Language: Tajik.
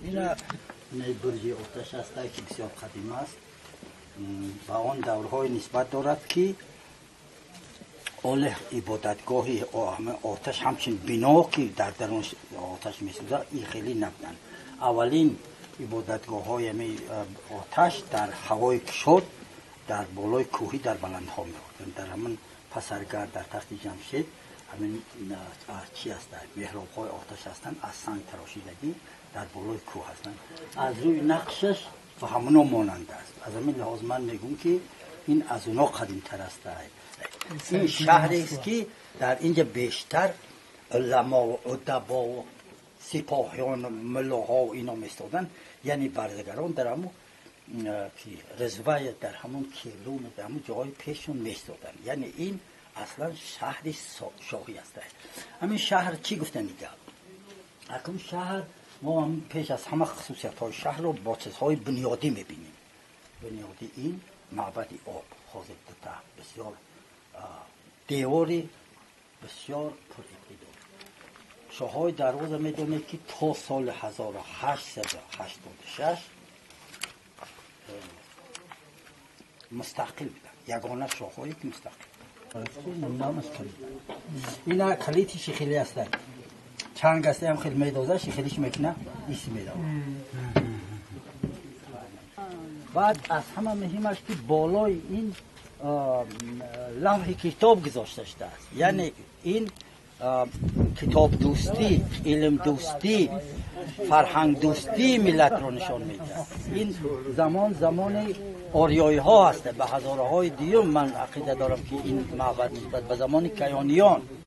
Ина бурҷи оташ аст, ки бисёр қадим аст. Ба он даврҳое нисбат дорад, ки оле ибодатгоҳи оташ ҳамчун бино, ки дар дарун оташ месӯзад, ин хеле набуданд. Аввалин ибодатгоҳҳои оташ дар ҳавои кушод, дар болои кӯҳӣ, дар баландҳо меорданд. Дар ҳамин Пасаргар, дар тахти Ҷамшед ҳамин чи ҳастанд, меҳробҳои оташ ҳастанд, аз санг тарошидагӣ, дар болои кӯҳ ҳастанд. Аз рӯи нақшаш ба ҳамоно монанд аст. Аз ҳамин лиҳоз ман мегӯм, ки ин аз оно қадимтар аст. Ин шаҳрест, ки дар инҷа бештар уламо ва удабо ва сипоҳиён, муллоҳо ино местоданд, яъне барзагарон дар ҳамун Резвая, дар ҳамун Келун, дар ҳамун ҷоҳои пешшон местоданд. Яъне ин аслан шаҳри шоҳӣ аст. Ҳамин шаҳр чӣ гуфтани гап? Акун шаҳр мо пеш аз ҳама хусусиятҳои шаҳрро бо чизҳои бунёдӣ мебинем. Бунёдӣ ин маъбади об, ҳозир дута бисёр девори бисёр пуриқтидор. Шоҳҳои Дарвоза медонед, ки то соли 1886 мустақил буданд, ягона шоҳҳое, ки мустақил. Ина калити шихелӣ ҳастанд, чанг аст, ҳам хел медоза, шихелиш мекуна, ис медава. Баъд аз ҳама муҳимаш, ки болои ин лавҳи китоб гузошта шудааст, яъне ин китобдӯстӣ, илмдӯстӣ, фарҳангдӯстии миллатро нишон медиҳад. Ин замон замони ориёиҳо ҳаст, ба ҳазораҳои дуюм ман ақида дорам, ки ин маъбад нисбат ба замони каёниён.